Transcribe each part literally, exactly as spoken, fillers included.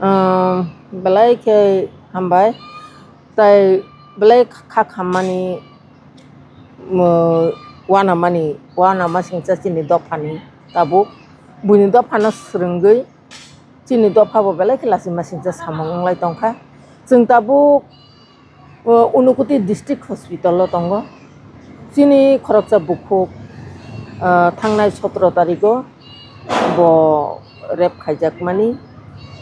Uhm, belai khe hambai. Tai belai kha khammani, uhm, uanamani, uanamasingcha chini dophani tabuk. Buini dophano swrwngwi chini dophabo belai khe lachimasingcha samung wnglai tongkha. Chwng tabuk, uhm, Unakoti District Hospital o tongo. Chini khoroksa bukhuk, uhm, thangnai sotro tarigo bo rape khaijakmani.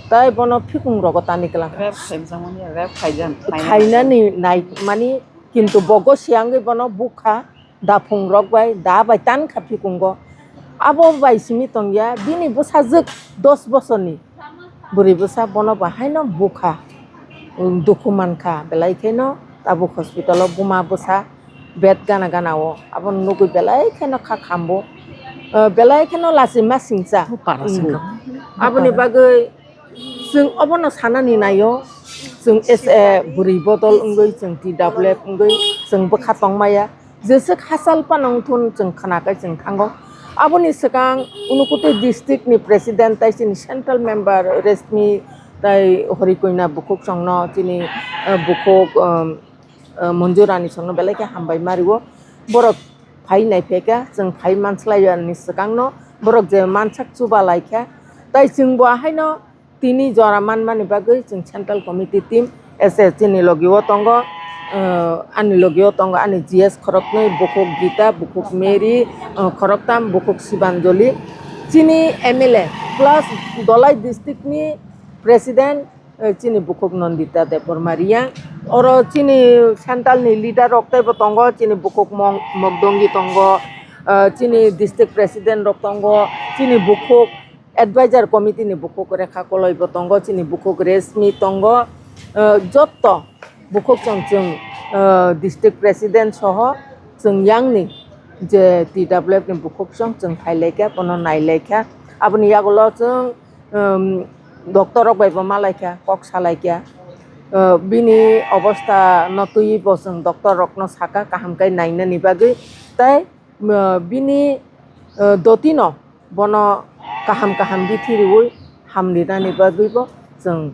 Tai bono phikung rogo tani kwlang. Rape khaijakmani, rape khaijan-, khainani naimani, kintu bogo siyangwi bono bukha, daphung rok bai, da bai tan kha phikungo. Abo bai simi tongya, bini bwsajwk dos bosorni bwrwi bwsa, bono bo haino bukha, um, dukhu mankha, belai kheno tabuk hospital o buma bwsa bed gana gana o, abono nugwi belai kheno kha khambo, uh, belai kheno lachimasingcha. Bupara wngwi. Singkha. Aboni bagwi chwng obono sanani naio, chwng as a bwrwi bodol wngwi, chwng T W F wngwi chwng bwkha tongmaya. Jeswk hachal phano wngthun chwng khwnakhai chwng thango. Aboni swkang Unakoti district ni president tai chini central member Reshmi tai Horikoina bukhuk chwngno chini, eh, bukhuk, um, eh, Monjurani chwngno belai khe hambai mario. Borok phai naiphekha, chwng phai manslai ani swkangno borok je mansak chuba laikha. Tai chwngbo ahaino tini jora manmani bagwi chwng central committee team S S chini logi o tongo, uh, ani logi o tongo ani G S khoroknwi, bukhuk Gita, bukhuk Mary, uh, khoroktam bukhuk Sibanjali, chini M L A plus Dholai district ni president, uh, chini bukhuk Nandita Debbarma Reang, oro chini central ni leader rok teibo tongo, chini bukhuk Mong-, Mogdongi tongo, uh, chini district president rok tongo, chini bukhuk advisor committee ni bukhuk Rekha Koloi bo tongo, chini bukhuk Reshmi tongo, eh, jotto bukhuk chwng, chwng, eh, district president soho chwng yang ni je T W F ni bukhuk chwng, chwng phai laikha, bono nai laikha. Aboni yagulo chwng, em, doctor rok bai bo ma laikha, kok sa laikha. Eh, bini obostha no twiwi bo chwng doctor rok no saka kaham khe nainani bagwi. Tai, eh, bini, eh, doti no bono kaham kaham bithi riwi hamrinani bagwi bo chwng,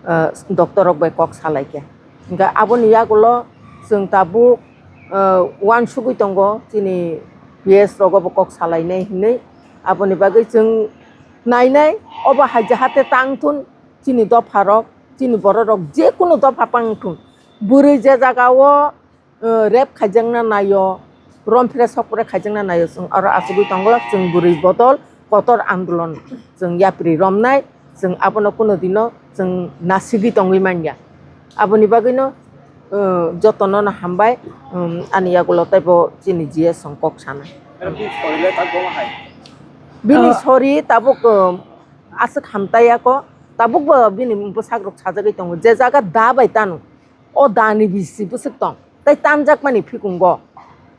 ah, doctor rok bai kok salaikha. Hwnkhe aboni yagulo chwng tabuk, ah, uansugwi tongo chini P S rogo bo kok salainai hinwi. Aboni bagwi chwng nainai obo hai jahate tangthun chini dopha rok, chini borok rok jekunu dopha pangthun. Bwrwi je jaga o eh, rape khaijakna naio, romphre sokphre khaijakna naio, chwng oro achugwi tongo, chwng bwrwi bodol kotor andolon chwng yapri romnai, chwng abono kuno dino chwng nasigwi tongwi manya. Aboni bagwino, eh, jotono no hambai, um, ani yagulo teibo chini G S song kok sana. Bini sorry le tak bo hai. Bini ah, sorry tabuk, um, aswk hamtaiya ko, tabuk bo bini bwsak rok sajagwi tongo, je jaga da bai tano. O dani bisi bwswk tong, tei tanjakmani phikungo,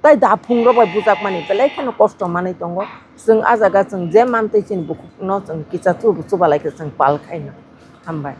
tei daphungrok bai bujakmani belai kheno kosto manwi tongo. Chwng a jaga chwng je mantwi chini bukhukno chwng kisa chubu chubalai khe chwng pal khaino. Hambai.